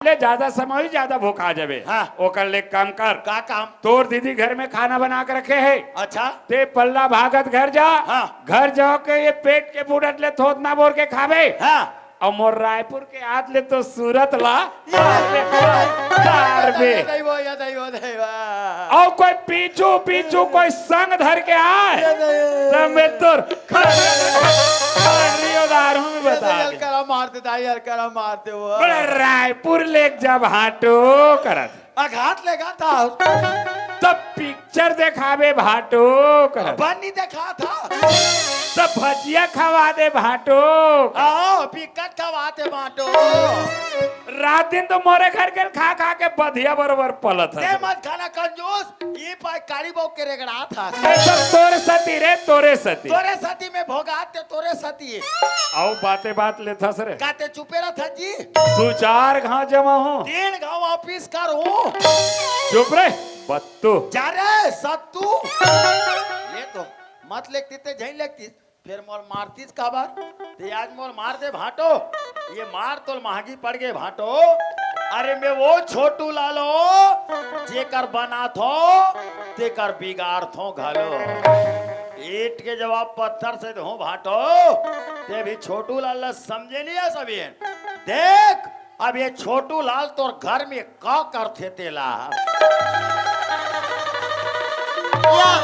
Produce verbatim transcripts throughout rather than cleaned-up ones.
ले जादा समय होही, जादा भुखा जाबे। हाँ। ओकर ले काम कर। का काम? तोर दीदी घर में खाना बना के रखे हे। अच्छा। ते पल्ला भागत घर जा। हाँ। घर जाके ये पेट के फूटत ले थोथना बोर के खाबे। हाँ। अउ मोर रायपुर के आत ले तो सूरत ला मारबे, मारबे। दैव, या दैव, दैव। अउ कोई पीछू पीछू कोई संग धर के आए, ये दैव। तब मैं तोर खर्री उधार हूँ, मैं बता यार दे। करा मार दे, दाई यार करा मार दे वो। बड़ा रायपुर लेके जा भाटो करत। आघात लेगा था। तब पिक्चर देखाबे भाटो करत। बन नहीं देखा था। तब भजिया खवा दे भाटो। आओ, पिकट खवाते बाटो। रात दिन तो मोरे घर के खा खा के बधिया बरोबर पलत ते है। मत खाना कंजूस, ये पाई काली बहू के रेगड़ा था। ये सब तोरे सती रे, तोरे सती। तोरे सती में भोगाते, तोरे सती। अउ बाते बात लेथस रे। काते चुपे रहा था जी। दू चार घाव जमा हो। तीन घाव वापिस कर हूँ। चुप रे, बत्तू। जा रे सत्तू। ये तो मत लेती ते झई लेती। फिर मोर मारतीस काबर? ते आज मोर मार दे भाटो। ये मार तोल महंगी पड़ गए भाटो। अरे मैं वो छोटू लालो, जेकर बनाथो, तेकर बिगाड़थो घलो। ईंट के जवाब पत्थर से दो भाटो। ते भी छोटू लाल ला समझे नहीं है सभी। देख, अब ये छोटू लाल तोर घर में का करथे तेला। या।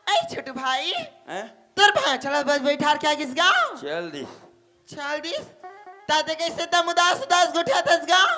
ऐ छोटू भाई, हैं? तोर भांचा ला बस बैठार के आगिस गाँव? चल दी। चल दिस। ताते कैसे तम उदास उदास गोठियाथस गाँव?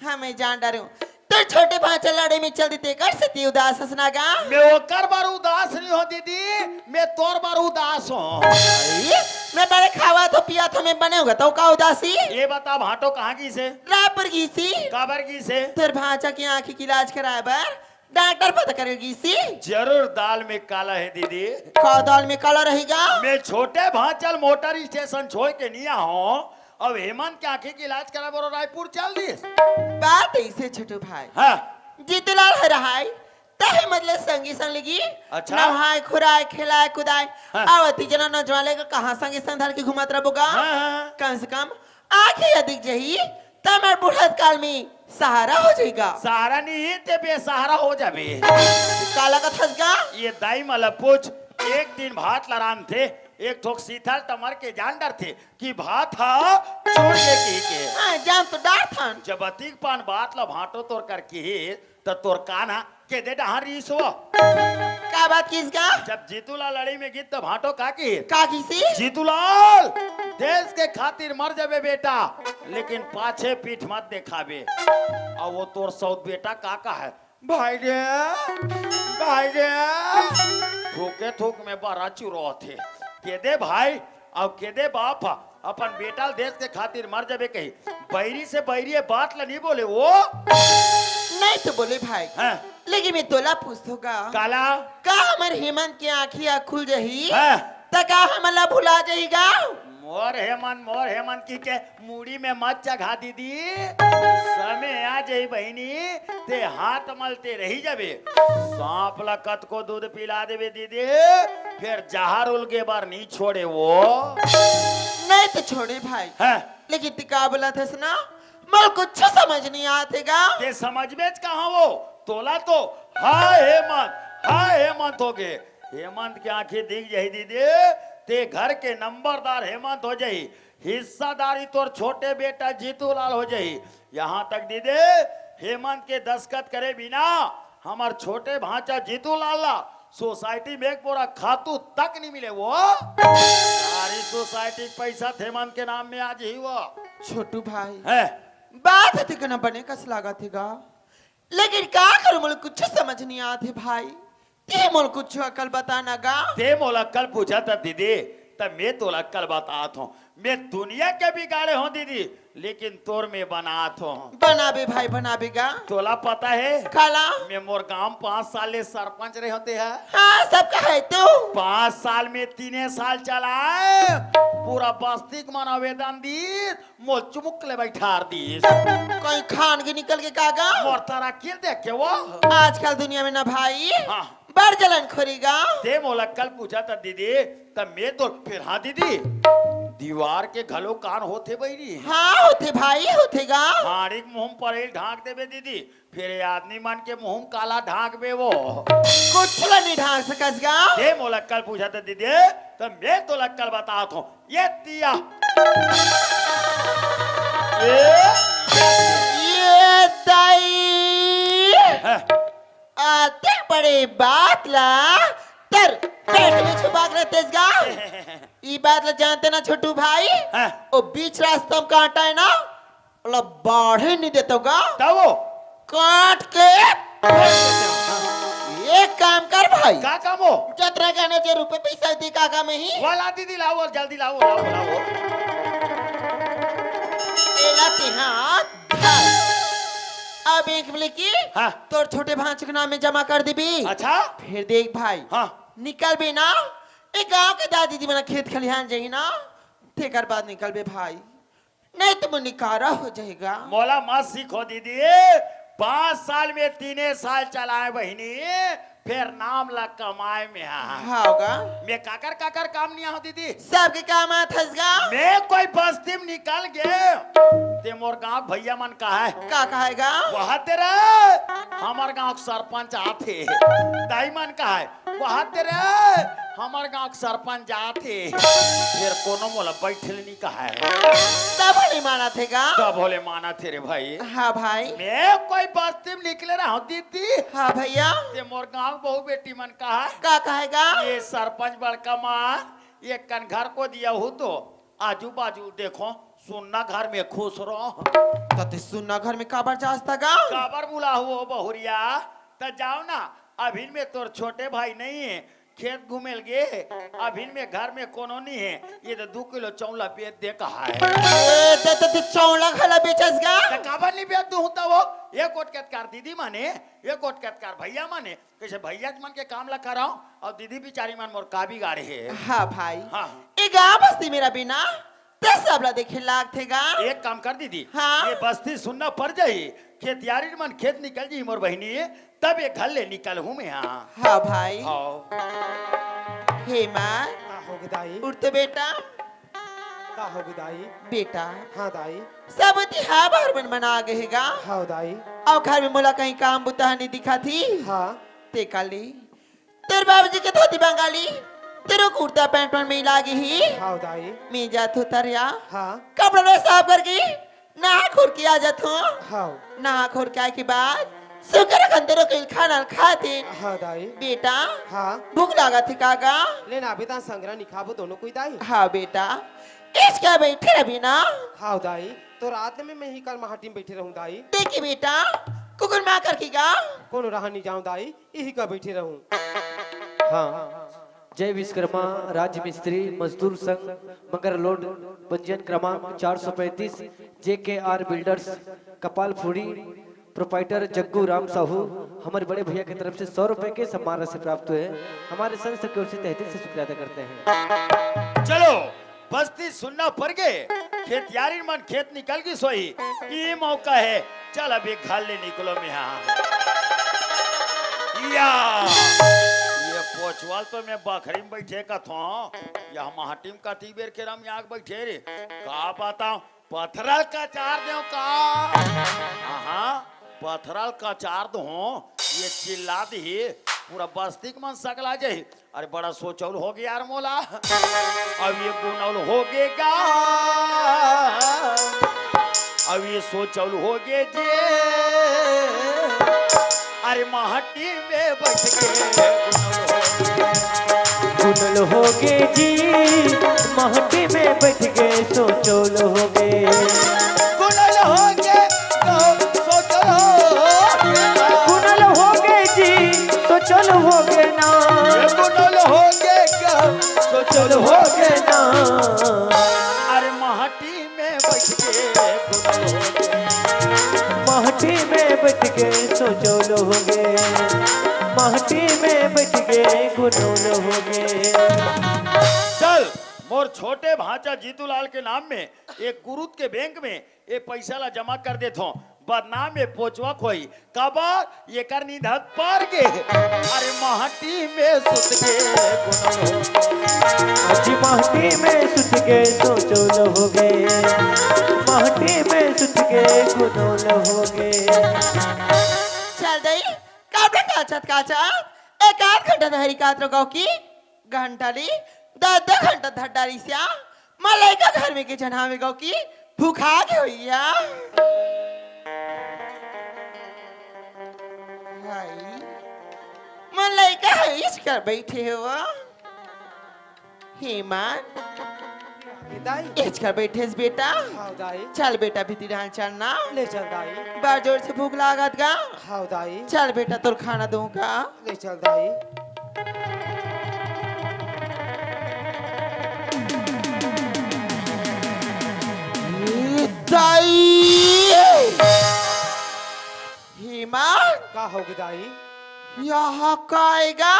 हाँ, मैं जान डारे हूँ। तोर छोटे भांचा लड़े में चल दी ते कर सेती उदास हस ना गाँव? मैं ओकर बर उदास नहीं हो दीदी, मैं तोर बर उदास हूँ। भाई, मैं बड़े खावा तो पिया तो मैं बने होगा तो का उदासी? ये बता भाटो कहाँ गिस हे? रायपुर गिसी। काबर गिस हे? तोर भांचा के आँखी के इलाज कराए बर डॉक्टर पता करे गिसी। जरूर दाल में काला है दीदी। का दाल में काला रहेगा? मैं छोटे भांचा ल मोटर स्टेशन छोड़ के नहीं आऊँ। अब हेमंत के आँखी के इलाज करा बोलो रायपुर चल दिस। बात ऐसे छोटू भाई। हाँ। जीतूलाल है रहाई, तहे मतलब संगी संग लगी। अच्छा। नहाए खुराए खेलाए कुदाए। हाँ। आवती जना नौजवान लेकर कहाँ संगी संग धर के घुमत रहबो गा? हाँ, हाँ। कम से कम आँखी या दिख जही, तमर बुढ़त काल में सहारा हो जाएगा। सहारा नहीं ते बेसहारा हो जाबे। काला कथस गा? ये दाई मला पूछ, एक दिन भात ला रांधथे, एक ठोक सीथल टमर के जान डरथे कि भात हा चूड़ के की के। हाँ, जान तो डार थन। जब अतिक पान बात ला भाटो तोर कर की त तोर कान हा के दे डहार रीस हो। का बात किस गा? जब जीतूलाल लड़ई में गिस त भाटो का की? का किसी? जीतूलाल, देश के खातिर मर जाबे बेटा, लेकिन पाछे पीठ मत देखाबे। अब वो तोर सौत बेटा का का है? भाई रे, भाई रे, थूके थूक में बरा चुरोथे। के दे भाई, अब के दे बाप, अपन बेटा ल देश के खातिर मर जाबे कही। बैरी से बैरी ये बात ला नहीं बोले वो। नहीं तो बोले भाई। हाँ। लेकिन मैं तोला पूछतो गा। काला? का हमर हेमंत के आँखी आ खुल जही? हाँ। त का हमला भुला जही गा? मोर हेमंत, मोर हेमंत की के मुड़ी में मत चघा दीदी। समय आ जाई बहिनी, ते हाथ मलते रही जाबे। सांप ला कतको दूध पिला देबे दीदी, फिर जहर उलगे बार नहीं छोड़े वो। नहीं तो छोड़े भाई। हैं? लेकिन ती का बोला थस ना, मोल कुछ समझ नहीं आते गा। ते समझ में कहाँ वो? तोला तो हाय हेमंत, हाय हेमंत हो गए। हेमंत के आँखी दिख जाही दीदी, ते घर के नंबरदार हेमंत हो जाही। हिस्सादारी तोर छोटे बेटा जीतू लाल हो जाही। यहाँ तक दीदी, हेमंत के दस्तखत करे बिना हमर छोटे भांचा जीतू लाल ला सोसाइटी में एक बोरा खातू तक नहीं मिले वो। सारी सोसाइटी के पैसा हेमंत के नाम में आज ही वो। छोटू भाई, है। बात तो कना बने कस लागत हे गा, लेकिन का करूं, मोला कुछ समझ नहीं आत हे भाई। ते मोला कुछ अकल बता ना गा। ते मोला अकल पूछा था दीदी, तब मैं तोला अकल बतात हूँ। मैं दुनिया के बिगाड़े हूँ दीदी, लेकिन तोर में बनात हूँ। बनाबे भाई, बनाबे गा। तोला पता है, काला? मैं मोर गांव पाँच साल ले सरपंच रहे होते हैं। हाँ, सब कहे तू। पाँच साल में तीने साल चलाए, पूरा बस्ती के मन आवेदन दी, मोल चुमुक ले बैठार दी। कहीं खान के निकल के का गा? मोर तरक्की देख के वो। आजकल दुनिया में ना भाई, हाँ। बड़ जलन खोरी गा। ते मोला अकल पूछा था दीदी, तब मैं तो फिर हाँ दीदी। दीवार के घलो कान होथे बहिनी। हाँ होथे भाई, होथे गा। हाड़ी के मुंह म परइल ढांक देबे दीदी, फेर ये आदमी मन के मुंह म काला ढांकबे वो। कुछ ला नहीं ढांक सकस गा। दे मोला अक्कल पूछत हे दीदी, त मैं तोला अक्कल बतात हंव। ये तिया। ये, ये दाई। हैं। अतेक बड़े बात ला तोर पेट में छुपा के रखतेस गा। ई बात ला जानते ना छोटू भाई, हैं। वो बीच रास्ता म कांटा हे ना, ओला बाढ़े नहीं देतो गा। तब वो? काट के फेंक देते हो। एक काम कर भाई। का काम हो? जतरा गहना जे रुपये पैसा दे का काम ही? वाला दीदी लाओ, जल्दी लाओ, लाओ, लाओ। एला तिहां धर। अब एक मिले की हाँ। तोर छोटे भांचो के नाम में जमा कर देबी। अच्छा। फिर देख भाई, हाँ। निकलबे ना, ए गांव के दादी जी मन खेत खलिहान जाही ना, तेकर बाद निकलबे भाई, नहीं तो मोर निकारा हो जाही गा। मोला मत सीखो दीदी, पांच साल में तीने साल चलाए बहिनी, फेर नाम ला कमाए में हा। हाँ गा। मैं काकर काकर काम नहीं आंव दीदी। सबके काम आथस गा। मैं कोई बस्ती में निकल गे, ते मोर गांव भैया मन कहे। का कहे गा? वह तेरा हमर गांव के सरपंच आथे। दाई मन कहे, वह तेरे हमर गांव के सरपंच जात हे, फेर कोनो मोला बैठे ले नहीं कहे। तब ले मानत हे गा? तब ले मानत हे रे भाई। हाँ भाई। मैं कोई बस्ती में निकले रहूं दीदी। हाँ भैया। ते मोर गांव बहू बेटी मन कहे। का कहे गा? ये सरपंच बड़का मन, ये कन घर को दिया हूँ तो आजू बाजू देखो, सुन्ना घर में खुश रहो। त ते सुन्ना घर में काबर जास त गा? काबर बुलाहू बहुरिया? त जाओ ना, अभिन में तोर छोटे भाई नहीं हे, खेत घूमे ल गे, अभिन में घर में कोनो नहीं हे, ये तो दू किलो चौला बेच दे कहा है। ए, त, त, त चौला घला बेचस गा? त काबर नहीं बेच दूं त वो? ये कोट केतकार दीदी माने, ये कोट केतकार भैया माने, कइसे भैया मन के काम ला कराओ, अउ दीदी बिचारी मन मोर का बिगाड़े हे। हाँ भाई। हाँ। ए गाँव बस्ती मेरा बिना, ते सब ला देखे लागथे गा। एक काम कर दीदी, हाँ। ये बस्ती सुन्ना पड़ जाही, खेतियारी मन खेत निकल जाही मोर बहिनी, तब ये घर ले निकलहूँ मैं। हाँ। हाँ भाई। हाँ। हे माँ। का होगे दाई? उठ तो बेटा। का होगे दाई? बेटा। हाँ दाई। सब तिहार बार मन मना गे हे गा। हाँ दाई। अउ घर में मोला कहीं काम बुता नहीं दिखत ही। हाँ। ते काली तोर बाबूजी के धोती बंगाली, तेरो कुर्ता पैंट मन में लागे ही। हाँ दाई। मैं जात हो तरिया। हाँ। कपड़ा लो साफ करके, नहा खोर के आ जात हो। हाँ। नहा खोर के आए के बाद सुकर खन तेरो के खाना खाते। हाँ दाई। बेटा। हाँ। भूख लागत हे का गा? ले ना बेटा, संगरा निखाबो दोनों कोई दाई। हाँ बेटा। इसका बैठे रह बिना। हाँ दाई। तो रात में मैं ही कल माटी में बैठे रहूं दाई। देखी बेटा, कुकुर माँ कर की गा। कोनो रहा नहीं जाऊं दाई, यही का बैठे रहूं। हाँ। जय विश्वकर्मा राज्य मिस्त्री मजदूर संघ मगर लोड पंजीयन क्रमांक चार सौ पैंतीस, जे के आर बिल्डर्स कपालफुड़ी, प्रोप्राइटर जग्गू राम साहू, हमारे बड़े भैया की तरफ से सौ रुपए के सम्मान राशि प्राप्त हुए हैं। हमारे संघ की ओर से तहे दिल से शुक्रिया अदा करते हैं। चलो, बस्ती सुन्ना पड़ गे, खेतियारी मन खेत निकल गिस होही, ई मौका हे, चल अभी घर ले निकलो मैं। हाँ। या, ये पोचवाल तो मैं बखरी में बैठे कथों, यह माटी में कती बेर के रम आग बैठे रे, का बताओ, पथरल कचार देव का? हाँ, पथरल कचार दो, ये चिल्ला दी, पूरा बस्ती के मन सकला जाही। अरे बड़ा सोचौल हो गे यार मोला। अब ये गुनौल हो गे गा, अब ये सोचौल हो गे जे, अरे माटी में बैठ के गुनौल हो गे। गुनल हो गे जी, माटी में बैठ के सोचौल हो गे। गुनल हो गे, तो सोचौल हो गे। गुनल हो गे जी, सोचौल हो गे ना। गुनल हो गे, तो सोचौल हो गे ना। अरे माटी में बैठ के गुनल हो गे। माटी में बैठ के सोचौल हो गे। माटी में बैठ के गुनौल हो गे। चल, मोर छोटे भांचा जीतूलाल के नाम में एक गुरुत के बैंक में ये पैसा ला जमा कर देथों। बदनाम ए पोचवा खोई। काबर? एकर नींद ह पर गे। अरे माटी में सुत के गुनौल हो गे। अजी माटी में सुत के सोचौल हो गे। माटी में सुत के गुनौल हो गे। चल दई, कब ले काचत काचत एक आध घंटा धरी कात रो गौकी। घंटा ली दस दस घंटा धर डारी स्या। मलैका घर में के जनावे गौकी भूखा के होइया। हाय, मलैका है इच कर बैठे हो। हेमंत, ए दाई। एच कर बैठेस बेटा। हाव दाई। चल बेटा, भीतरी डाल चलना। ले चल दाई। बड़ जोर से भूख लागत गा। हाव दाई। चल बेटा, तोर खाना दूंगा। ले चल दाई। ए दाई। हेमंत। का होगे दाई? यहाँ का आएगा?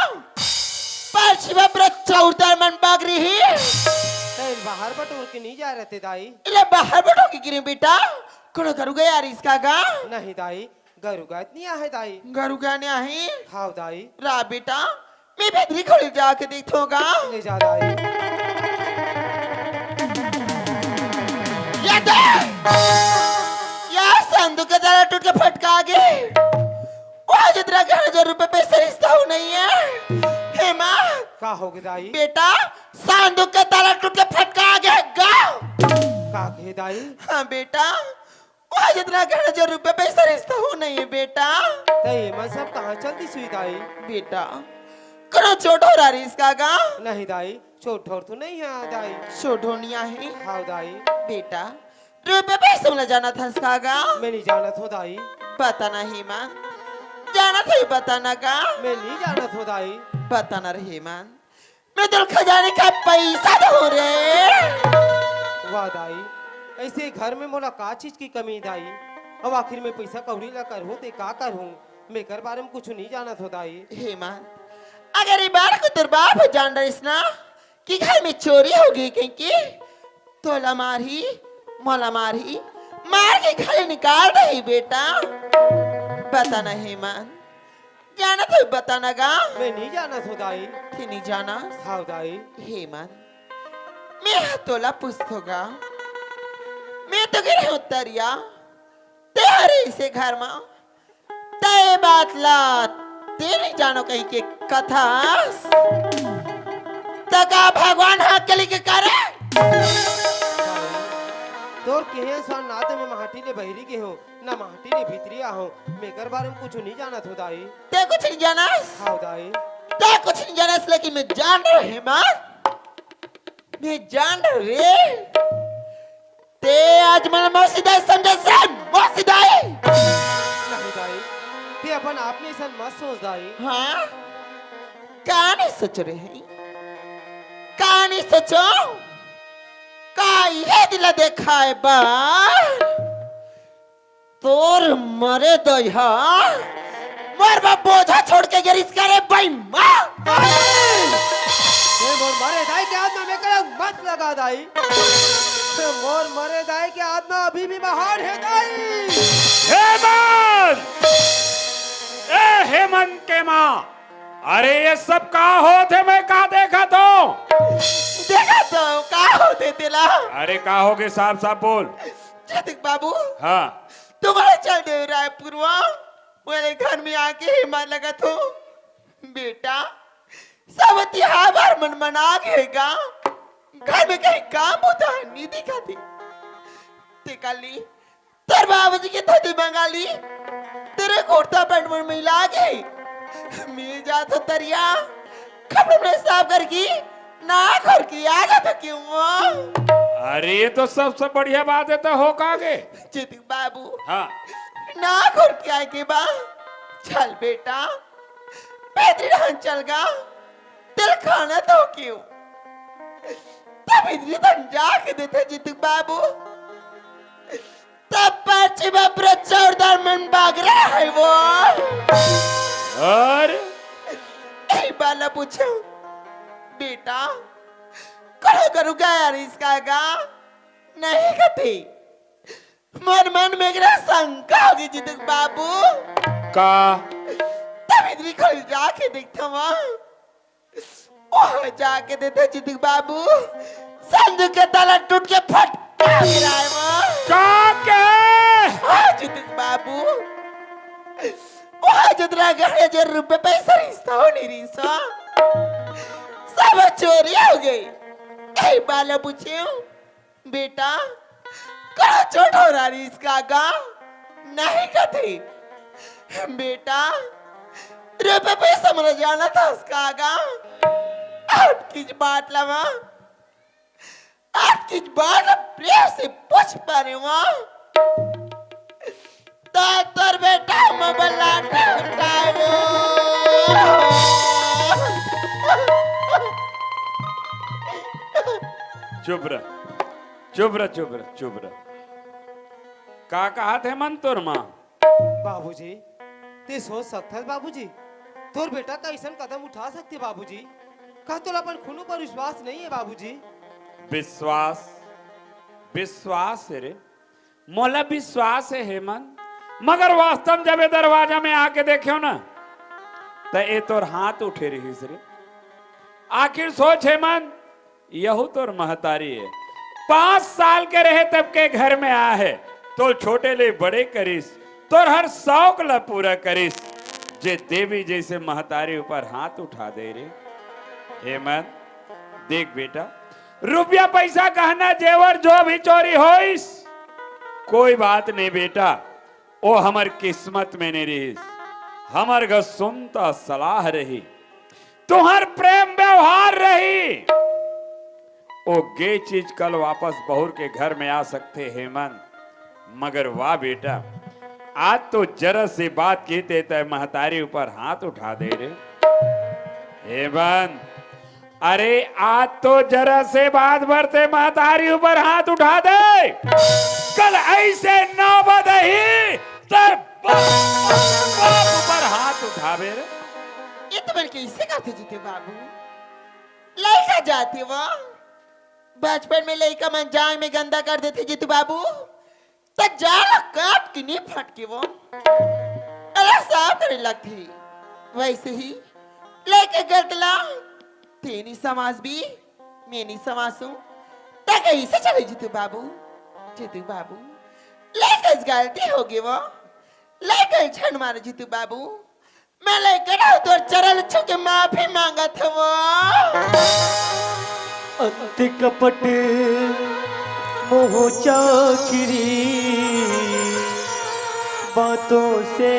पछिमा ब्रत चौदर मन बगरी ही। तैं बाहर बटोर के नहीं जा रहते दाई। इले बाहर बटोर के गिरे बेटा। कोनो गरु गया रिस का गा? नहीं दाई, गरु गाय नहीं आहे दाई। गरु गाय नहीं आहे? हाव दाई। रा बेटा, मैं भीतरी खोली जाके देखथों गा। ले जा दाई। या दे! या संदूक के ताला टूट के फटका गे। वहाँ जितना ग्यारह हजार रुपए पैसे रिश्ता हो नहीं है। हेमंत। का होगे दाई? बेटा, संदूक के ताला टूट के फटका गे गा। का कहे दाई? हाँ बेटा, आज इतना ग्यारह हजार रुपए पैसा रिश्ता हो नहीं है बेटा। त एमन सब कहाँ चल दिस हुई दाई? बेटा, कोनो चोट हो रहा रिस का गा? नहीं दाई, चोट ठोर तो नहीं है दाई। चोट होनिया है? हाव दाई। बेटा, रुपए पैसे में जाना था इसका गा? मैं नहीं जाना था दाई। पता नहीं मन। जाना था ही पता ना गा? मैं नहीं जाना था दाई। पता ना रही मन। मैं तो खजाने का पैसा दो रे। वाह दाई, ऐसे घर में मोला का चीज की कमी दाई? अब आखिर में पैसा कौड़ी ला करहूं ते का करहूं? मैं कर बारे में कुछ नहीं जानत हो दाई। हेमंत, अगर ये बार को तोर बाप जान रहिस ना कि घर में चोरी हो गई कहीं की, तोला मारही, मोला मारही, मार के घर ले निकाल दही बेटा। बता ना हेमंत, जानत हो बता ना गा? मैं नहीं जानत हो दाई। ते नहीं जाना? हाव दाई। हेमंत, मैं ह तोला पूछथो गा। मैं तो गिरे हो तरिया, ते हरे इसे घर मा, ते बात ला ते नहीं जानो कहीं के कथस। त का भगवान हाथ के लेके करे? तोर केहे सन ना ते मैं माटी ले बहिरी गे हो, ना माटी ले भीतरी आहो। मैं कर बारे में कुछ नहीं जानत हो दाई। ते कुछ नहीं जानस? हाव दाई। ते कुछ नहीं जानस, लेकिन मैं जान रहे हेमंत। मैं जान रहे। ते आज मन मौसी दाई समझे से मौसी दाई। नहीं दाई, ते अपन आप में सन मत सोच दाई। हाँ? का नहीं सोच रहे हैं? का नहीं सोचो? का ये दिला देखाए बा? तोर मरे दई हा, मोर बा बोझा छोड़ के गिरिस करे बेईमान। ए, मोर मरे दाई के आत्मा में कलंक मत लगा दाई। मोर मरे दाई के आत्मा अभी भी बहार है दाई। हेमंत! ए हेमंत के माँ, अरे ये सब का होत हे, मैं का देखत हो? देखत हो, का होत हे तेला? अरे का होगे, साफ साफ बोल। जतिक बाबू। हाँ। तुम्हारे चल देव रायपुरवा, मेरे घर में आके ही मर लगत हो। बेटा, सब तिहार बार मन मना के गा। घर में कहीं काम होता है, नहीं दिखाती। ते काली, तेरे बाबूजी के धोती मंगा ली, तेरे कुर्ता पैंट मन मिला के। मिल जा तो तरिया, कपड़े में साफ करके, ना करके आ जा तो क्यों? अरे, ये तो सबसे बढ़िया बात है, तो हो का गे? जीतू बाबू। हाँ। ना करके आए के बा। चल बेटा, बेदरी रहन चल गा। तेल खाना तो क्यों? तब इतनी तन जाके देते जीतू बाबू। तब पश्चिम प्रचौरदार मन बागरा है वो। और? यही बाला पूछो। बेटा, करो करो गया इसका गा? नहीं कती। मोर मन में एक ठन शंका होगे जितू के बाबू। का? तब इधर खोल जाके देखथंव। ओह, जाके देथे जितू के बाबू, संदूक के ताला टूट के फट गिराय मा। का के? हाँ, जितू के बाबू, ओह, जतरा घर में जे रुपया पैसा रिहिस त ओ नइ रिहिस, सब चोरी होगे। ए बाला पूछेंव, बेटा, का चोट हो रहा रिहिस का गा? नहीं कथे। बेटा, रुपया पैसा मन ल जानथस का गा? अतकिच बात ला मा, अतकिच बात ला प्रेम से पूछ पारे मा। त तोर बेटा मोर बर लाठी उठाय वो। चुप रह, चुप रह, चुप रह, चुप रह। का कहत हे मन तोर माँ? बाबूजी, ते सोच सकथस बाबूजी, तोर बेटा का अइसन कदम उठा सकथे बाबूजी? का तोला अपन खून ऊपर विश्वास नहीं है बाबूजी? विश्वास, विश्वास हे रे, मोला विश्वास हे हेमंत, मगर वास्तव जब ये दरवाजा में आके देखेंव ना, त ये तोर हाथ उठे रहिस रे। आखिर सोच हेमंत, यहू तोर महतारी हे, पाँच साल के रहे तब के घर में आय हे, तोर छोटे ले बड़े करिस, तोर हर शौक ला पूरा करिस, जे देवी जइसे महतारी ऊपर हाथ उठा दे रे। हेमंत, देख बेटा, रुपया पैसा, गहना जेवर जो भी चोरी होइस, कोई बात नहीं बेटा, ओ हमर किस्मत में नहीं रहिस। हमर गा सुनता सलाह रही, तुंहर प्रेम व्यवहार रही, ओ गे चीज कल वापस बहुर के घर में आ सकथे हेमंत। मगर वाह बेटा, आज तो जरा से बात किहिते तैं महतारी ऊपर हाथ उठा दे रे हेमंत। अरे, आज तो जरा से बात बर तैं महतारी ऊपर हाथ उठा दे, कल अइसे नौबत आही, तैं बाप, बाप ऊपर हाथ उठाबे रे। ये तो मन कइसे करथे जितू बाबू? लइका जात हे वो, बचपन में लइका मन जांग में गंदा कर देथे जितू बाबू। त जाल काट के नी फटके वो। अला साफ करे लगथे। वइसे ही लइका गलत ला तें नी समझबे, मैं नी समझहूं। त कइसे चले जितू बाबू? जितू बाबू, लइका से गलती होगे वो। लइका झन मारे जितू बाबू। मैं लइका हंव, तोर चरण छू के माफी मांगत हंव। अति कपट मोह चाकिरी बातों से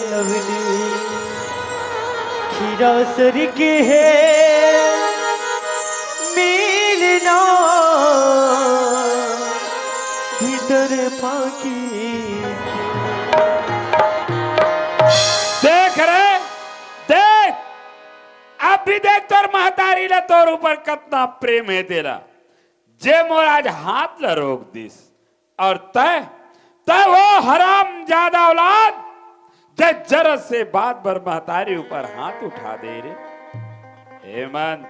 नवली खीरा सरी के है मिलना भीतर फाकी। देख रे, देख, अब भी देख तोर महतारी ला तोर ऊपर कतना प्रेम हे तेला, जे मोर आज हाथ ला रोक दिस। और तैं, तैं वो हरामजादा औलाद, जे जरा से बात बर महतारी ऊपर हाथ उठा दे रे। हेमंत,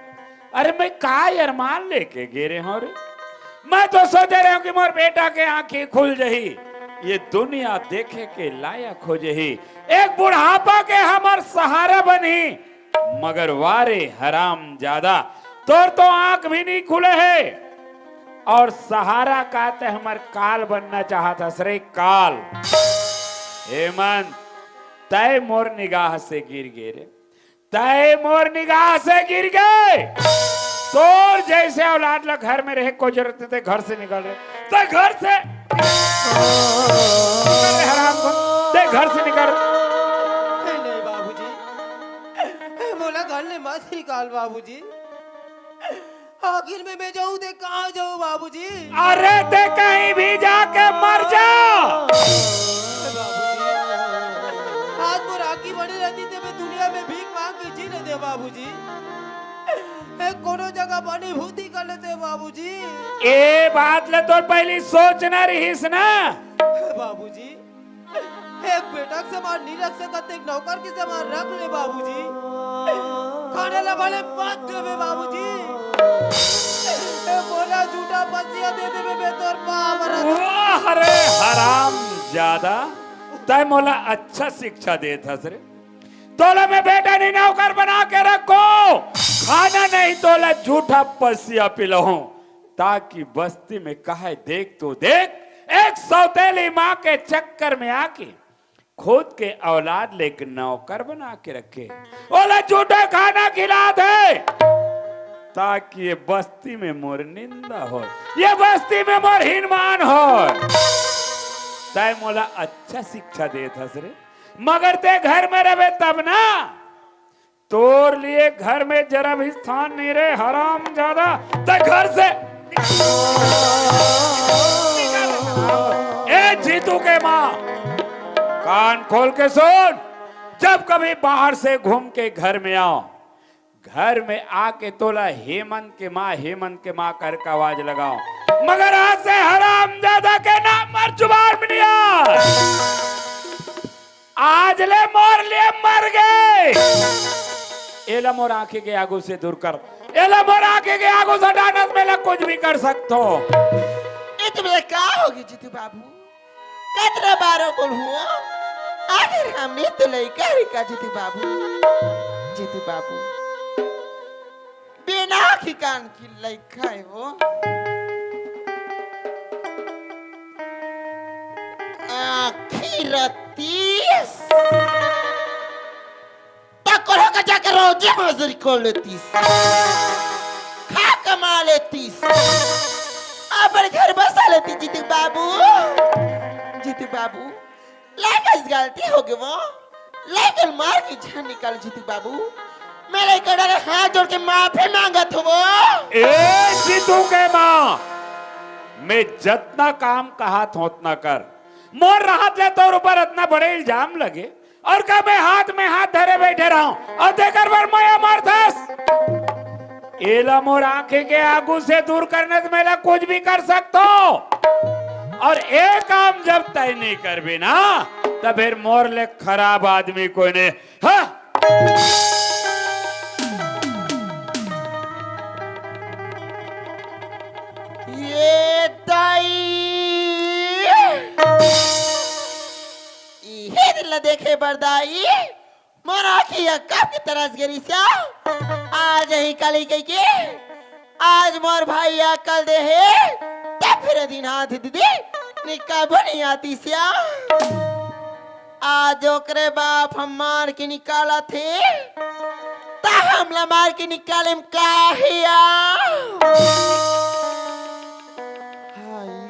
अरे मैं का अरमान लेके गे रेहेंव रे? मैं तो सोचे रेहेंव कि मोर बेटा के आंखी खुल जही, ये दुनिया देखे के लायक हो जही, एक बुढ़ापा के हमर सहारा बनही। मगर वाह रे हरामजादा, तोर तो आंख भी नहीं खुले हे और सहारा का तैं हमर काल बनना चाहत हस रे, काल। हेमंत, तैं मोर निगाह से गिर गे रे, तैं मोर निगाह से गिर गे। तोर जइसे औलाद ला घर में रहे कोई जरूरत नहीं, तैं घर से निकल रे, तैं घर से निकल रे, हराम को, तैं घर से निकल। नहीं बाबूजी, मोला घर ले मत निकाल बाबूजी। आखिर में मैं जाऊं ते कहां जाऊं बाबूजी? अरे तैं कहीं भी जाके मर जा। बाबूजी, आज मोर आंखी बने रहती ते मैं दुनिया में भीख मांग के जी लेते बाबूजी। ए, कोनो जगह बनी भूती कर लेते बाबूजी। ए बात ले तोर पहली सोचना रहिस ना। बाबूजी, एक बेटा के समान नहीं रख सकत, एक नौकर के समान रख ले बाबूजी। खाने ला भले मत देवे बाबूजी। ए, मोला झूठा पसिया दे देबे बे तोर बाप हरा। वाह रे हराम ज्यादा, तै मोला अच्छा शिक्षा देत हस रे। तोला मैं बेटा नहीं नौकर बना के रखो, खाना नहीं तोला झूठा पसिया पिलाऊं, ताकि बस्ती में कहे देख तो देख, एक सौतेली माँ के चक्कर में आके खुद के औलाद ले एक नौकर बना के रखे, ओला झूठा खाना खिला दे, ताकि ये बस्ती में मोर निंदा हो, ये बस्ती में मोर हिनमान हो। तै मोला अच्छा शिक्षा देत हस रे, मगर ते घर में रहे तब ना, तोर लिए घर में जरा भी स्थान नहीं रे हराम ज्यादा। ते घर से ए जीतू के माँ, कान खोल के सुन, जब कभी बाहर से घूम के घर में आओ, घर में आके तोला हेमंत के माँ, हेमंत के माँ करके आवाज लगाओ, मगर आज से हराम ज्यादा के नाम मोर जुबान में नहीं आ। आज ले मोर लिए मर गे। एला मोर आंखी के आगू से दूर कर, एला मोर आंखी के आगू से हटा, नहीं त मैं एला कुछ भी कर सकथों। ए तुमला का होगे जीतू बाबू? कतरा बार बोलहूं, आखिर हमनी तो लइका ही का जीतू बाबू, जीतू बाबू। बिना आँखी कान के लइका हे वो। आँखी रतिस त कोल्हा का जाके रोजी मजदूरी कर लेतिस, खा कमा लेतिस, अपन घर बसा लेतिस जीतू बाबू। जीतू बाबू, लइका से गलती होगे वो, लइका ल मार के झन निकाल जीतू बाबू। मैं लइका डहर हाथ जोड़ के माफी मांगत हंव वो। ए जीतू के माँ, मैं जतना काम कहत हंव ओतना कर। मोर रहत ले तोर ऊपर अतना बड़े इल्जाम लगे अउ का मैं हाथ में हाथ धरे बइठे रहंव अउ तेकर बर मया मारथस? एला मोर आंखी के आगू से दूर करने से मैं एला कुछ भी कर सकथंव। अउ ए काम जब तैं नइ करबे ना, त फेर मोर ले खराब आदमी कोई नहीं। हाँ? ए दाई, इही दिन ला देखे बर दाई, मोर आँखी ह कब के तरस गे रिहिस या। आज ही कल ही कहिके, आज मोर भाई अकल दे हे, तब फेर दिन हाथ दीदी, निकाबो नहीं आतिस या। आज ओकरे बाप ह मार के निकालथे, त हमला मार के निकालेम काहे या? हाय।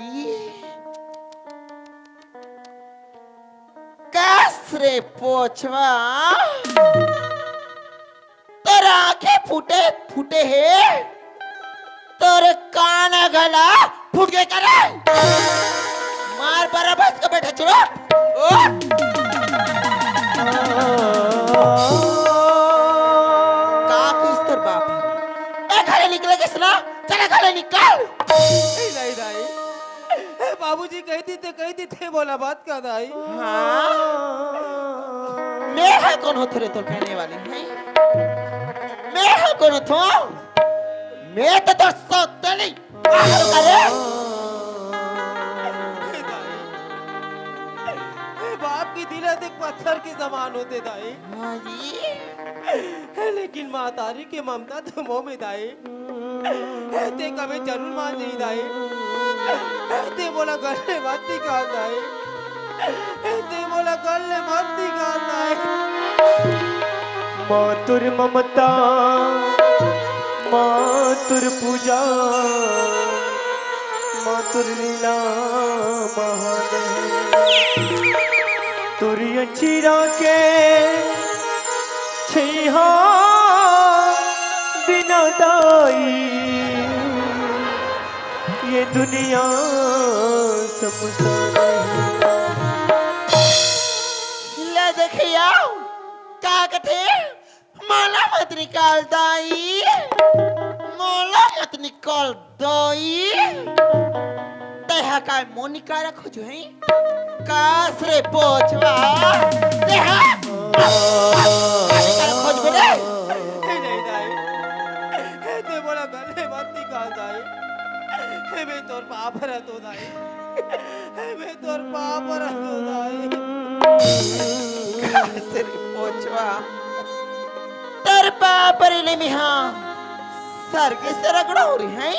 कस रे पोछवा, तोर आँखी फूटे, फूटे हे, तोर कान घला फूट गे का रे? मार बराबर के बैठा चुरो। ओ। का किस तोर बाप? ए, घर ले निकले किस ना? चला घर ले निकल। ए, नहीं, नहीं। ए, बाबूजी कहि दिस ते, कहि दिस ते मोला मत कह दाई। हाँ? मैं ह कोन होथंव रे तोर कहने वाली, हैं? मैं ह कोन होथंव? मैं तो तोर सौतेली। अरे। ए, बाप के दिल ह देख पत्थर के समान होथे दाई। हाँ जी। लेकिन महतारी के ममता तो मोह में दाई। ते कभी जरूर मान जाही दाई। ते मोला घर ले मत निकाल दाई। ते मोला घर ले मत निकाल दाई। मातुर ममता, मातुर पूजा, मातुर लीला महान हे। तोर अँचरा के छइहां बिना दाई, ये दुनिया समसान हे। ले देखिया, का कथे? मोला मत निकाल दाई, मोला मत निकाल दाई। तैं ह काय मोर निकाला खोजहू? कस रे पोछवा, तैं ह निकाला खोजबे रे। नहीं, नहीं, दाई। ते मोला घर ले मत निकाल दाई। तोर पाँव परत हों दाई, मैं तोर पाँव परत हों दाई। कइसे रे पोछवा, तोर पाँव परे ले मेहा सरगे से रगड़ाहूँ रे, हैं?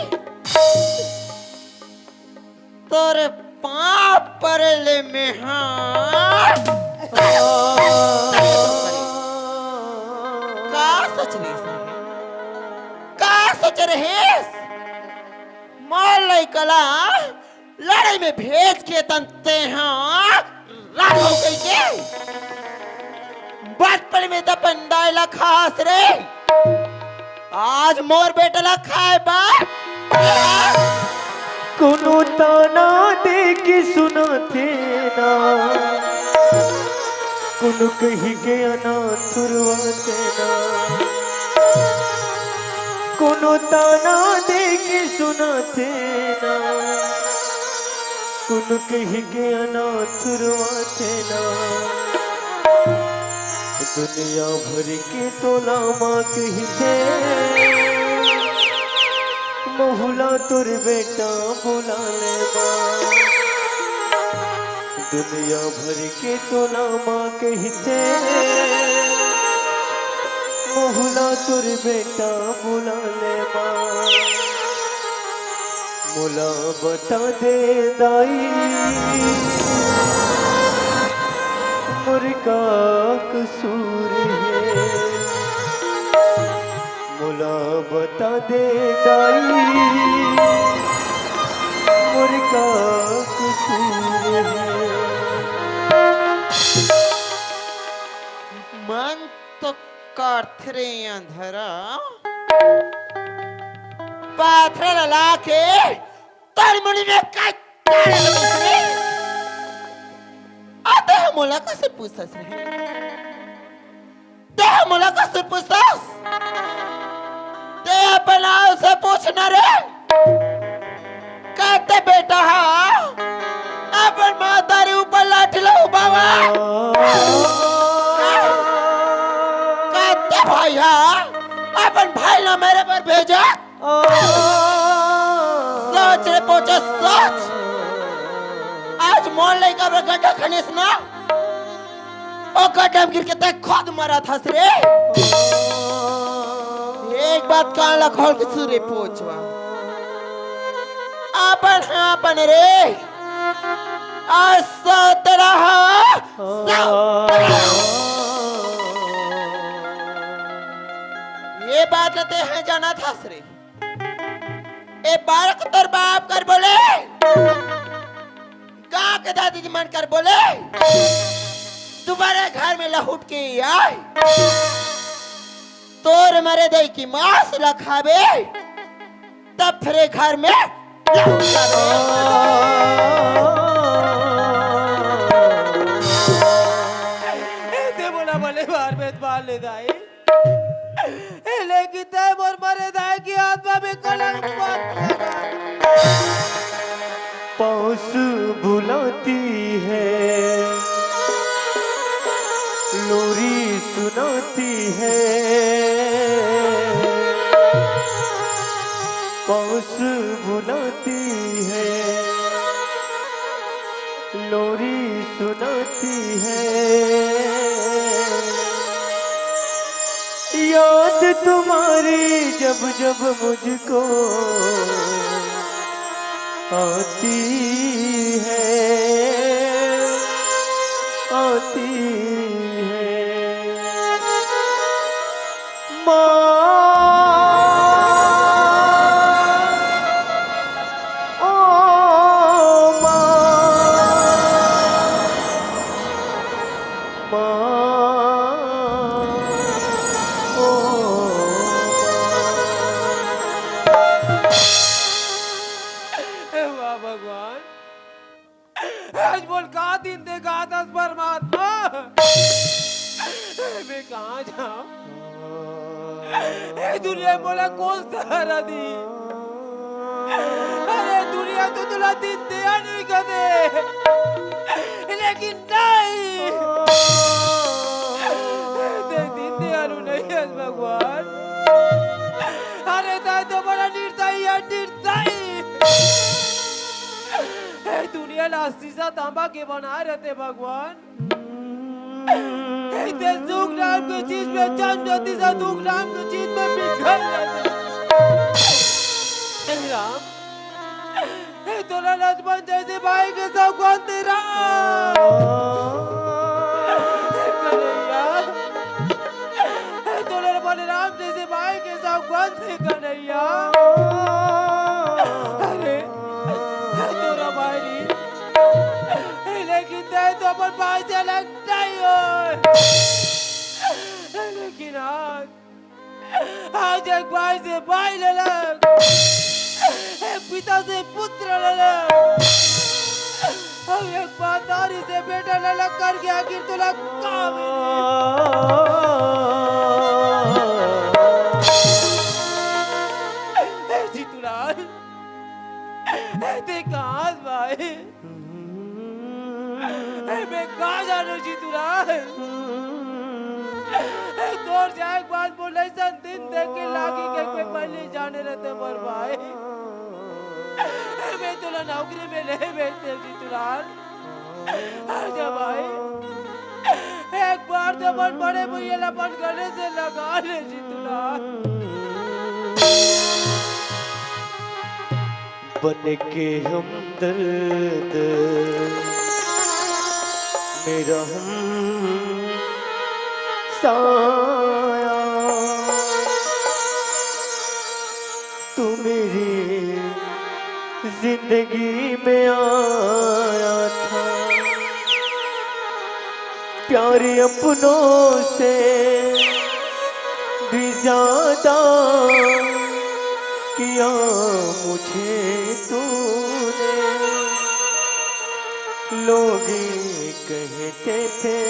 तोर पाँव परे ले मेहा। का सोच रहिस? का सोच रहिस? मोर लइका ला लड़ई में भेज के तन तेहा राघव कहिके बचपन में त अपन दाई ला खास रे। आज मोर बेटा ला खाए बर कोनो ताना दे के सुनाथे ना, कोनो कहि के अनाथ उरवाथे ना, कोनो ताना दे के सुनाथे ना, कोनो कहि के अनाथ उरवाथे ना। दुनिया भर के टोला मा कहिथे, महू ला तोर बेटा बुला ले माँ। दुनिया भर के टोला मा कहिथे, महू ला तोर बेटा बुला ले माँ। मोला बता दे दाई, मोर का कसूर हे? मोला बता दे दाई, मोर का कसूर हे? मन तो करथे रे अंधरा, पाथरा ला लाके तोर मुड़ी में का डाले लगत रे? आ तें मोला कइसे पूछथस रे? तें मोला कइसे पूछथस? तें अपन आप से पूछ ना रे। का तें बेटा हा अपन महतारी ऊपर लाठी ला उबावा? का तें भाई हा अपन भाई ला मेरे बर भेजा? सोच रे पोछवा, सोच। आज मोर लइका बर गड्ढा खनेस ना, ओ गड्ढा में गिर के तें खुद मरत हस रे। एक बात कान ला खोल के सुन रे पोछवा, अपन हा अपन रे, आ सतरा हा सतरा। ये बात ला तें हा जानत हस रे। ए बालक तोर बाप कर बोले, गाँव के दादी जी मन कर बोले, तुम्हारे घर में लहुट के आए, तोर मरे दई की मांस ला खाबे, तब फिर ए घर में लहुट जाबे। ए, तें मोला बने बार में बार ले दाई। लेकिन तें मोर मरे दाई की आत्मा में कलंक मत लगा। पास बुलाती है, लोरी सुनाती है, पास बुलाती है, लोरी सुनाती है। याद तुम्हारी जब जब मुझको आती है, आती है। माँ, ओ माँ, माँ, ओ माँ। हे वाह भगवान, आज मोला का दिन देखाथस परमात्मा? मैं कहाँ जाऊँ? ए दुनिया मोला कोन सहारा दी? अरे दुनिया तो तोला दिन दया नहीं कथे, लेकिन नहीं, तें दिन दयालु नहीं हस भगवान। अरे तें तो बड़ा निर्दयी है, निर्दयी। ला शीशा तांबा के बनाए रहते भगवान। ऐसे सुख नाम के चीज में चंद ज्योति से दुख नाम के चीज में बिखर जाते। हे राम, हे तोला लक्ष्मण जैसे भाई के सौगंध दे राम। हे कन्हैया, हे तोला बलराम जैसे भाई के सौगंध दे कन्हैया। अरे, हे तोरा भाई री, हे लेकिन तै तो अपन भाई से अलग नहीं हो। हे लेकिन आज आज एक भाई से भाई ललक, एक पिता से पुत्र ललक, अउ एक महतारी से बेटा ललक करके आखिर तोला का मिली? हे जीतूलाल, हे ते कहाँ भाई? ए, मैं का जानू जीतूलाल? ए, तोर जाए के बाद मोर अइसन दिन देखे लागी के मैं पहले जाने रहते मोर भाई। ए, मैं तोला नौकरी में नहीं भेजते जीतूलाल। आजा भाई, एक बार तो अपन बड़े भैया ला अपन गले से लगा ले जीतूलाल। बन के हमदर्द, मेरा हमसाया, तू मेरी जिंदगी में आया था। प्यार अपनों से भी ज्यादा किया मुझे तूने। लोग कहते थे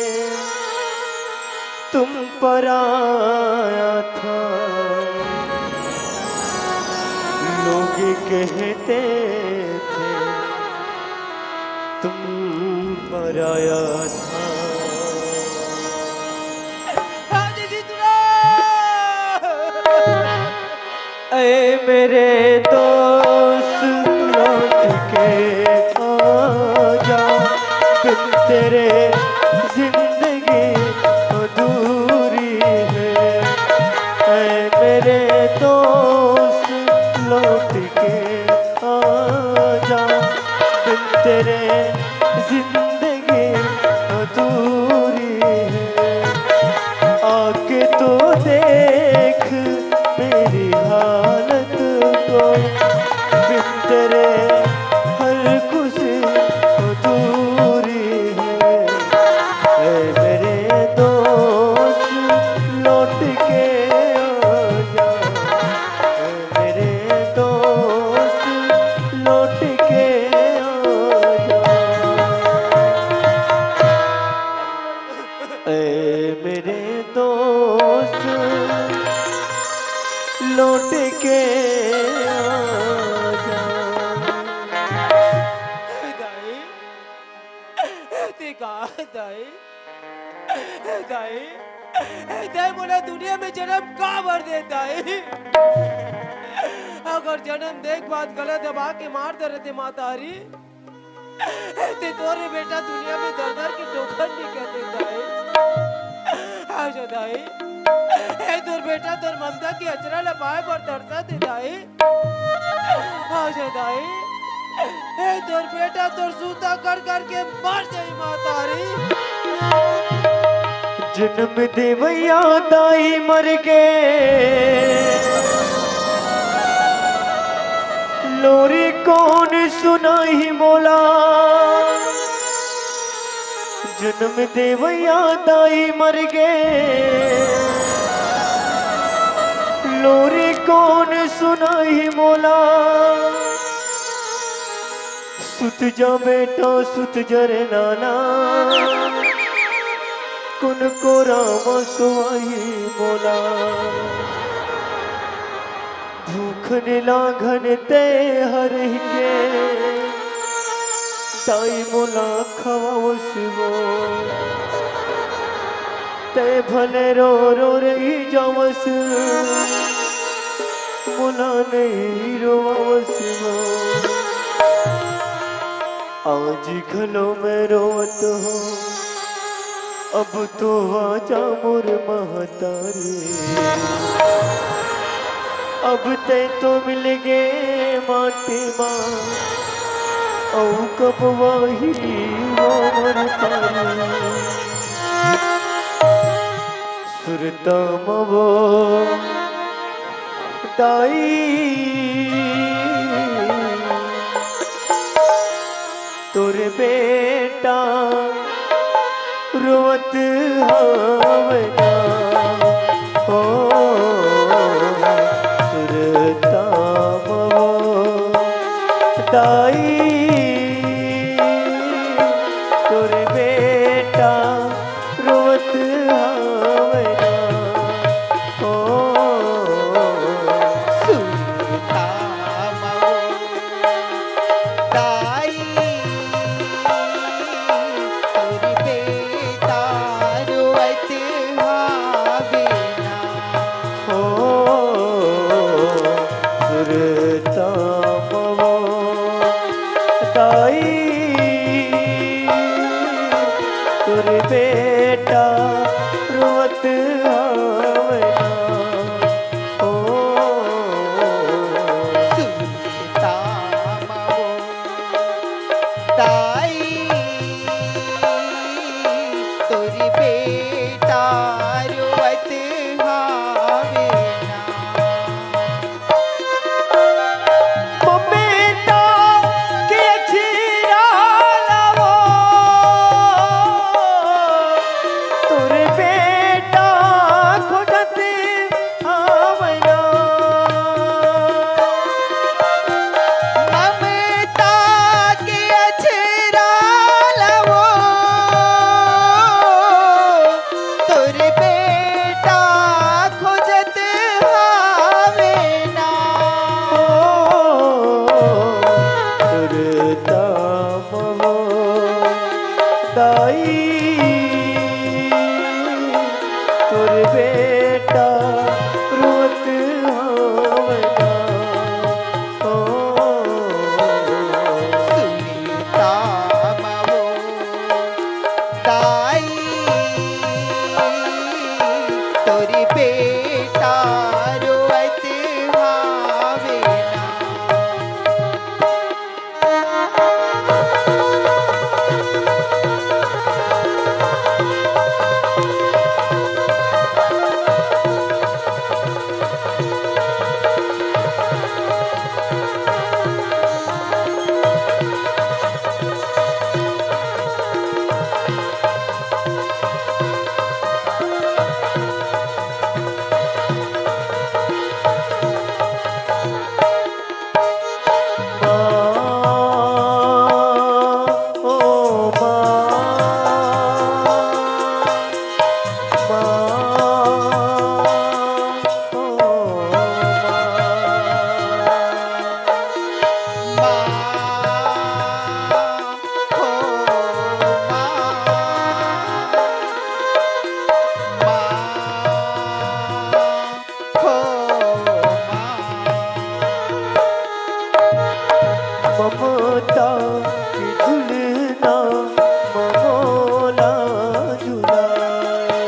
तुम पराया था, लोग कहते थे तुम पराया था। ए मेरे दोस्त, लौट के आजा, बिन तेरे जिंदगी अधूरी है। ए मेरे दोस्त, लौट के आजा, बिन तेरे जिंदगी अधूरी है। आके तो देख मेरी हालत को, बिन तेरे हर खुशी अधूरी है। ऐ मेरे दोस्त, लौट के आजा। ऐ मेरे दोस्त, लौट के आजा। ऐ मेरे दोस्त, लौट के आजा। दाई, ते का दाई? दाई, दाई मोला दुनिया में जन्म काबर दे दाई? अगर जन्म देख बाद गला दबा के मार दे रहते मातारी, ते तोरे बेटा दुनिया में दर दर के ठोकर नहीं कर देता है। आजा दाई, ए तोर बेटा तोर ममता की अचरा लपाए पर तरसा दे दाई। आजा दाई, ए तोर बेटा तोर सूता कर कर के मर जाई मातारी। जन्म देवैया दाई मर गे, लोरी कौन सुनाही मोला। जन्म देवैया दाई मर गे, लोरी कौन सुनाही मोला। सुत जा बेटा, सुत जा रे नाना, कुन कोरा म सोवाही मोला। भूख निलाघन ते हर के, दाई मोला खवावस वो। ते भले रो रो रही जावस, मोला नहीं रोवावस वो। आज घलो मैं रोवत हूँ, अब तो आजा मोर महतारी। अब तै तो मिल गे माटी मा, अउ कब वाही वो मोर तारी। सुरता मवो दाई, तोर बेटा रोवत हवय ना। ओ सुरता मवो दाई, तोर बेटा रोवत हवय ना। ओ सुरता मवो दाई, तोर बेटा रोवत हवे ना। ओ सुरता मवो दाई, तोर बेटा रोवत हवय ना। ओ सुरता मवो दाई, तोर बेटा रोवत हवे ना। ममता के अछीरा लावो, तोर बेटा खोजत हवय ना। ममता के अछरा लावो, तोर बेटा खोजत हवे ना। ओ सुरता मवो दाई, तोर बेटा रोवत हवय ना। ओ सुरता मवो दाई, तोर बेटा रोवत हवे ना। ममता के झुलना म मोला झुलाए।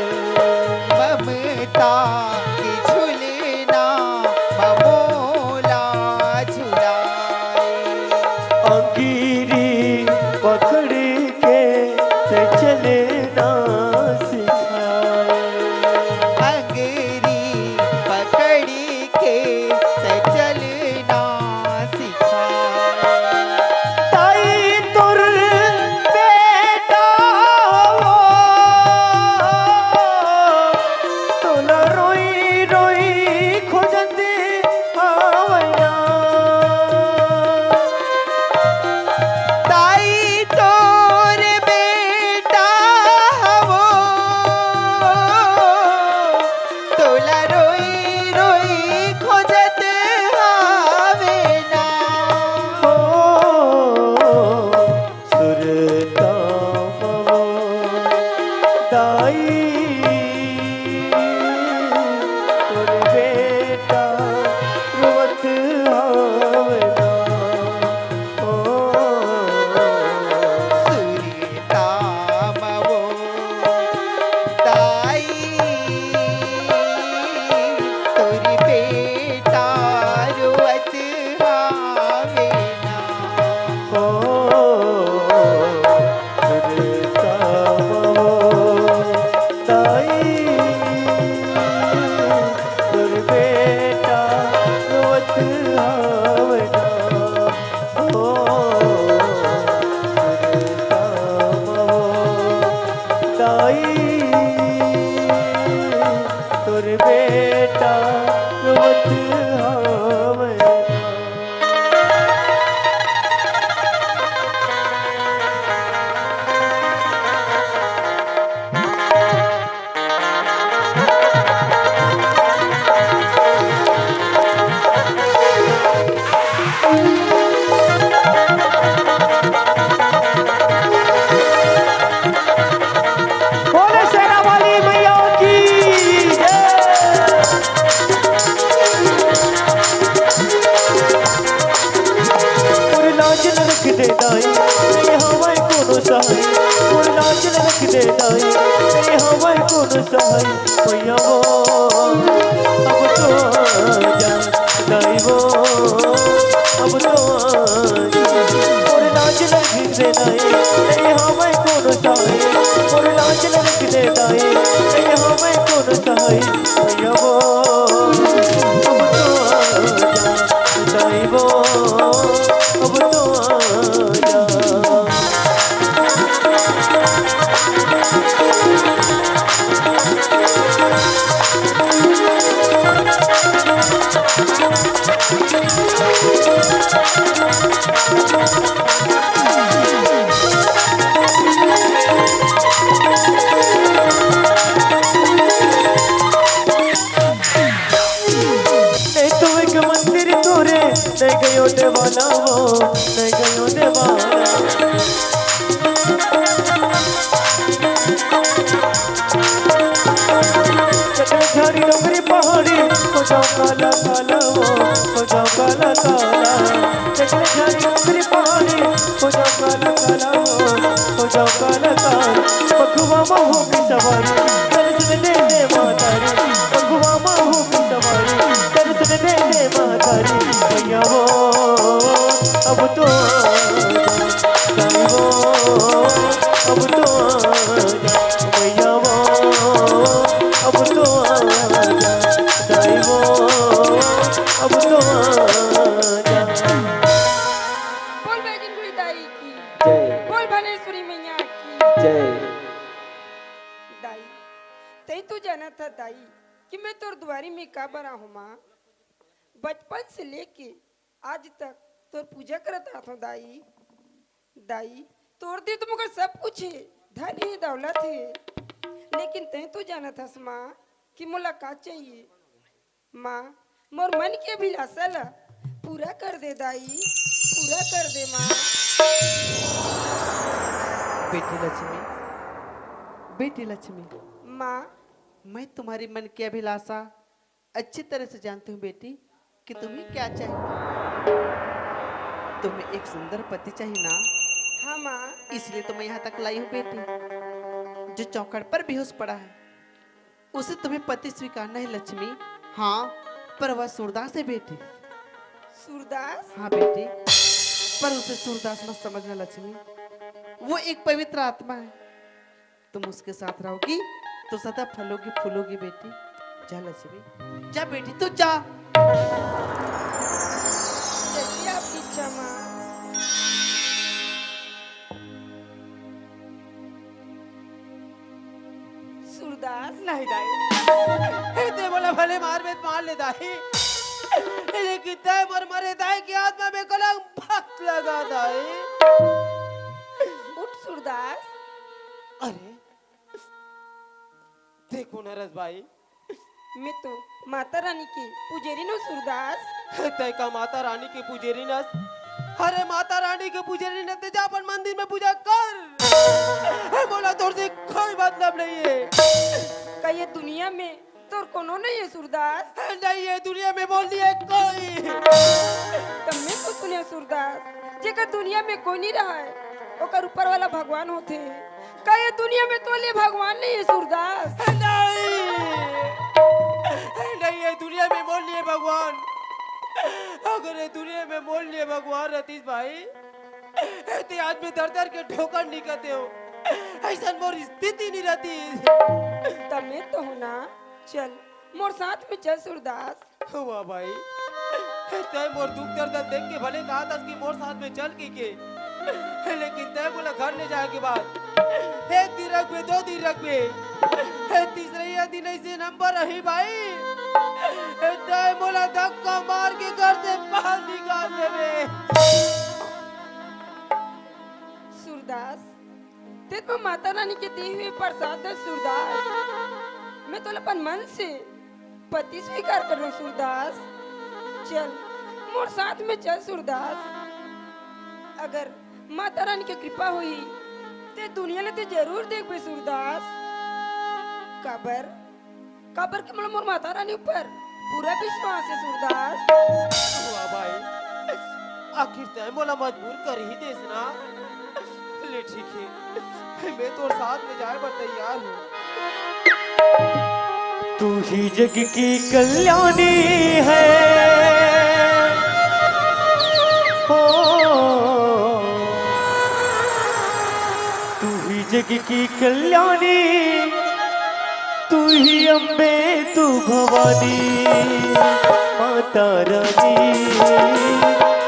ममता के झुलना म मोला झुलाए। अंगीरी पकड़ के ते चलना सिखाए। अंगीरी पकड़ के ते चलना सिखाए। ताई तोर बेटा हो, तोला रोई रोई खोजत हवय ना। ताई तोर बेटा हवो, तोला रोई रोई खोजत हवे ना। हो सुरता मवो दाई, तोर बेटा रोवत हवे ना। ओ दाई, तोर बेटा रोवत हवय। बोले शेरा वाली मैया की जय। मोर लाज न रख दे दाई, तेरे हवय कोनो सहाय। मोर लाज न रख दे दाई, तेरे हवय कोनो सहाय। मैया वो, अब तो आजा, दाई वो, अब तो आजा। मोर लाज न रख दे दाई, तेरे हवय कोनो सहाय। मोर लाज न रख दे दाई, तेरे हवय कोनो सहाय। मैया वो, अब तो आजा, दाई वो, अब तो आजा। नहीं तो एक मंदिर तोरे, नहीं गयो देवाला वो, नहीं गयो देवाला। चकले झाड़ी डोंगरी पहाड़ी, हो जाओ काला काला वो, हो जाओ काला काला। चकले झाड़ी डोंगरी पहाड़ी, हो जाओ काला काला वो, हो जाओ काला काला। पखुआ मा हो के सवारी, दर्शन दे दे माता रे। पखुआ मा हो के सवारी, दर्शन दे दे माता रे। मैया वो, अब तो आजा, दाई वो, अब तो आजा। मैया वो, अब तो आजा, दाई वो, अब तो आजा। बोल बैजनाथ दाई की जय। बोल भलेश्वरी मैया की जय। दाई, तैं तो जानत हस दाई कि मैं तोर दुआरी में काबर आहूं माँ। बचपन से लेके आज तक तोर पूजा करत आत हूँ दाई। दाई, तोर दे तो मोकर सब कुछ हे, धन हे, दौलत हे, लेकिन तैं तो जानत हस माँ कि मोला का चाहिए। माँ, मोर मन के अभिलाषा ला पूरा कर दे दाई, पूरा कर दे माँ। बेटी लक्ष्मी, बेटी लक्ष्मी, माँ। मैं तुम्हारी मन की अभिलाषा अच्छी तरह से जानती हूँ बेटी, कि तुम्हें क्या चाहिए। तुम्हें एक सुंदर पति चाहिए ना? हाँ माँ। इसलिए तो मैं यहाँ तक लाई हूँ बेटी। जो चौखट पर बेहोश पड़ा है, उसे तुम्हें पति स्वीकार नहीं लक्ष्मी, हाँ, पर वह सूरदास है बेटी। सूरदास? हाँ बेटी, पर उसे सूरदास मत समझना लक्ष्मी, वो एक पवित्र आत्मा है। तुम उसके साथ रहोगी तो सदा फलोगी फूलोगी बेटी। जा लक्ष्मी, जा बेटी, तू जा। जैसी आपकी इच्छा माँ। सूरदास। नहीं दाई, हे ते मोला भले मार में मार ले दाई, लेकिन तय मोर मरे दाई की आत्मा में कलंक मत लगा दाई। उठ सूरदास। अरे, देखो नरस भाई, मैं तो माता रानी की पुजेरी नों सूरदास। तय का माता रानी की पुजेरी नस? अरे माता रानी की पुजेरी नस ते जा अपन मंदिर में पूजा कर। मोला तोर से कोई मतलब नहीं है। का ये दुनिया में तोर कोनो नहीं है सूरदास? नहीं है दुनिया में मोर लिए कोई। त मैं तो सुने सूरदास, जेकर दुनिया में कोई नहीं रहा है, ओकर ऊपर वाला भगवान होथे। का ये दुनिया में तोर लिए भगवान नहीं है सूरदास? नहीं, नहीं, ये दुनिया में मोर लिए भगवान, अगर ये दुनिया में मोर लिए भगवान रहतीस भाई, ते आज मैं दर दर के ठोकर निकलते हो, ऐसा मोर स्थिति नहीं रहती। त मैं तो हूँ ना, चल मोर साथ में चल सूरदास। वाह भाई, तय मोर दुख दर्द देख के भले कहा था कि मोर साथ में चल के, के लेकिन तैं मोला घर ले जाए के बाद एक दिन रखबे, दो दिन रखबे, तीसरइया दिन अइसे नंबर रही भाई, तैं मोला धक्का मार के घर से बाहर निकाल देबे। सूरदास, तें तो माता रानी के दिए हुए प्रसाद हे सूरदास। मैं तोला अपन मन से पति स्वीकार कर रहा हूँ सूरदास। चल, मोर साथ में चल सूरदास। अगर माता रानी के कृपा होही, तें दुनिया ला तें जरूर देखबे सूरदास। काबर, काबर के मोला मोर माता रानी ऊपर पूरा विश्वास हे सूरदास। वाह भाई, आखिर तैं मोला मजबूर कर ही देस ना। ले ठीक हे, मैं तोर साथ में जाए बर तैयार हूँ। तू ही जग की कल्याणी है, हो, तू ही जग की कल्याणी, तू ही अम्बे, तू भवानी। माता रानी,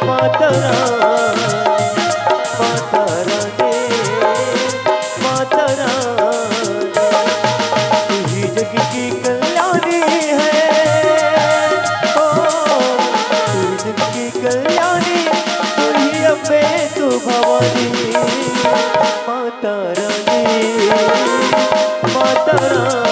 माता रानी, माता रानी, माता रानी, तू ही जग की कल्याणी है। ओ, तू ही जग की कल्याणी, तू ही अम्बे, तू भवानी। माता रानी, माता रानी।